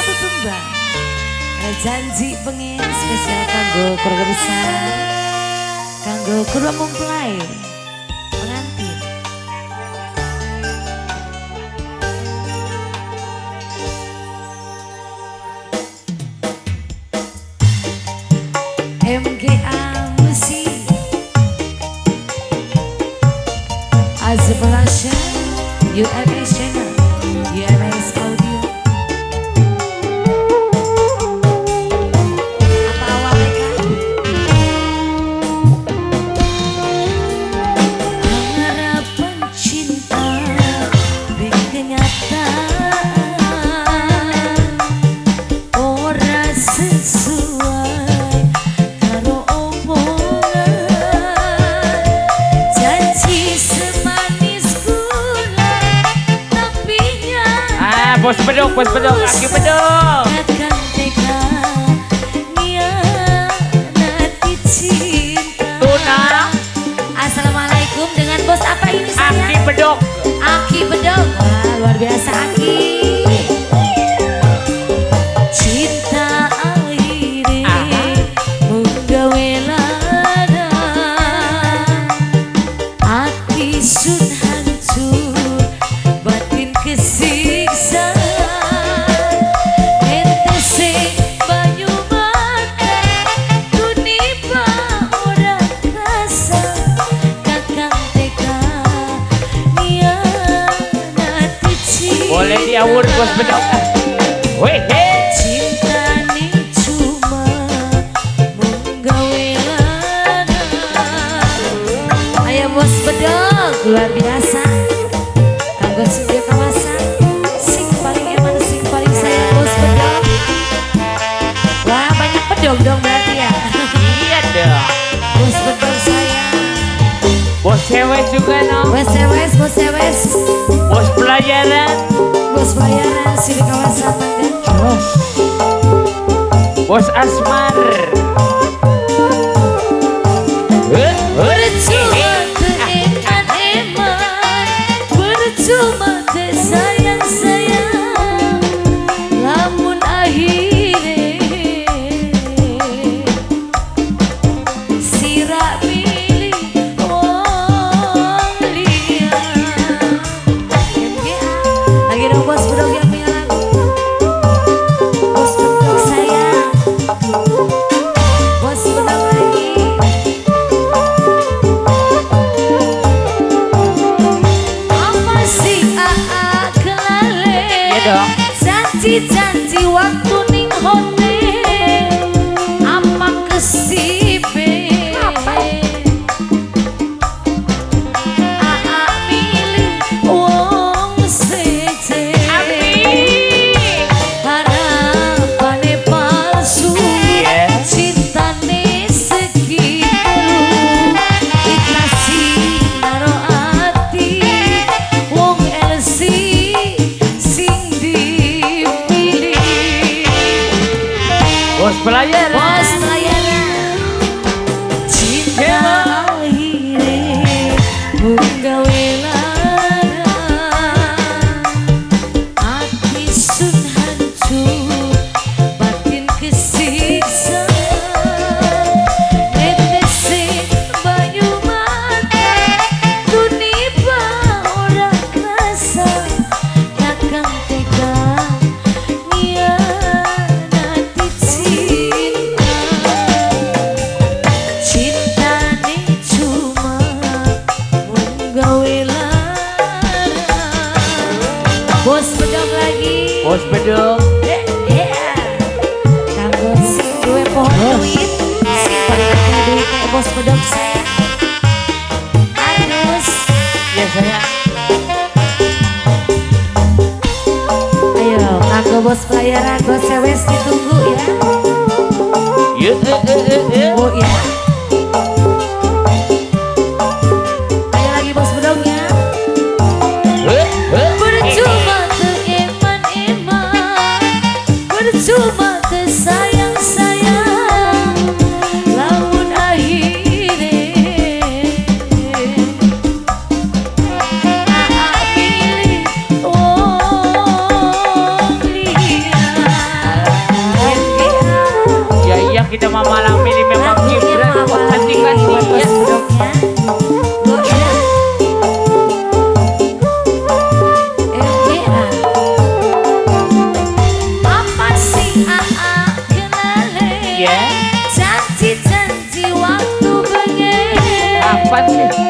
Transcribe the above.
satu tembang. Ada janji pengen spesial kanggo keluarga besar, kanggo kedua mempelai pengantin. MGA Musik Azbelasha UMS Channel, UMS Audio. Apa awalnya kan? Harapan cinta di kenyataan ora sesuai karo omongan, janji semanis gula tapi nyata. Bos beduk, aki beduk. Akan tega nyianati cinta. Tuna. Assalamualaikum, dengan bos apa ini saya? Aki beduk. Aki beduk. Wah, luar biasa Aki. Cinta akhirnya menggawe lada, ati sun hancur, batin kesiksa. Netese banyu mata, tuniba ora krasa, kakang tega nyianati cinta. Boleh diawur bos beduk. Weh, Cintane cuma menggawe lada. Ayo bos beduk, luar biasa. Kanggo studio kawasan, sing paling eman, sing paling sayang bos beduk. Wah, banyak bedog dong berarti ya. Iya dong. Bos beduk sayang. Bos cewek juga no. Bos cewek, bos cewek. Bos pelayaran. Bos pelayaran sini kawasan Mangga. Bos. Bos Asmar. Percuma teeman-eman, percuma tesayang-sayang, lamun akhire sira milih wong liya. MGA lagi dong bos bedog yang punya lagu. Bos bedog sayang, bos bedog lagi. Apa sih aa kelale? Iya dong. Janji-janji waktu ning hotel, apa kesipe? Aa milih wong seje, harapane palsu, Iya. cintane segitu, ikhlasi naro ati, wong elsi sing dipilih. Bos pelayaran. Bos pelayaran, cinta akhire menggawe lara, ati sun hancur, batin kesiksa. Netese banyu mata, tuniba ora krasa, kakang tega nyianati cinta. Cintane cuma menggawe lara. Bos bedog lagi. Bos beduk. Kanggo sing duwe pohon duit, sing paling akeh duit bos bedog saya. Arnus. Iya saya. Ayo, kanggo bos pelayaran, bos cewek ditunggu ya. Ye, Oh ya. Ayo lagi bos bedognya. Percuma teeman-eman, percuma tesayang-sayang, lamun akhire aa pilih wong liya. Kita mau malam ini memang Lagunya Gibran mau apa lagi cantik buat ya. bos bedoknya? Goyang. MGA. Papa si AA kenale. Ya. Janji-janji waktu bengi. Apa sih?